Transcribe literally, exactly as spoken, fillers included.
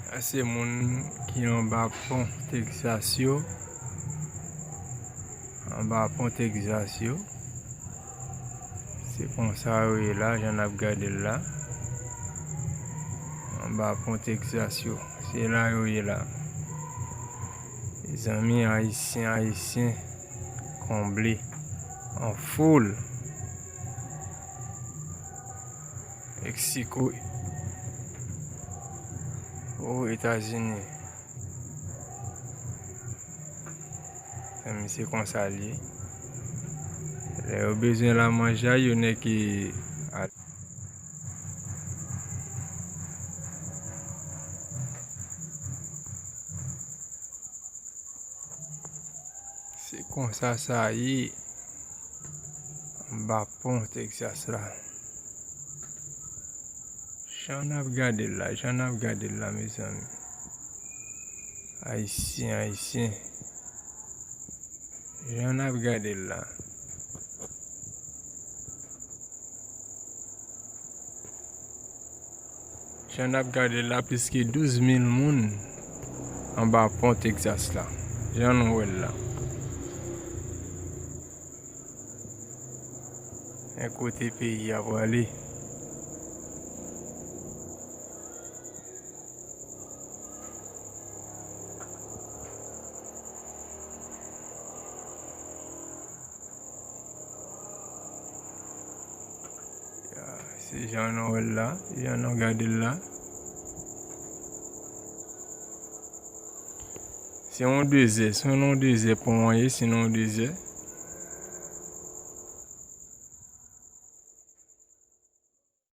Sa se moun ki anba pon Texas yo. Anba pon Texas yo. Se konsa yo ye la, jan n ap gade l la. Anba pon Texas yo. Se la yo ye la. Mezanmi, Ayisyen, Ayisyen konble an foul. Meksiko. O Etazini. Mezanmi, se konsa l ye. Lè yo bezwen la manje, yo nèk al. Se konsa sa ye anba pon Texas la. Jan n ap gade l la, jan n ap gade l la, mezanmi. Ayisyen, Ayisyen. Jan n ap gade l la. Jan n ap gade l la, plis ke douz mil moun anba pon Texas la. Jan nou wè l la. Men kote peyi a prale. Ya, se jan nou wè l la, jan nou gade l la. Se yon dezè, se yon dezè pon an ye, se yon dezè.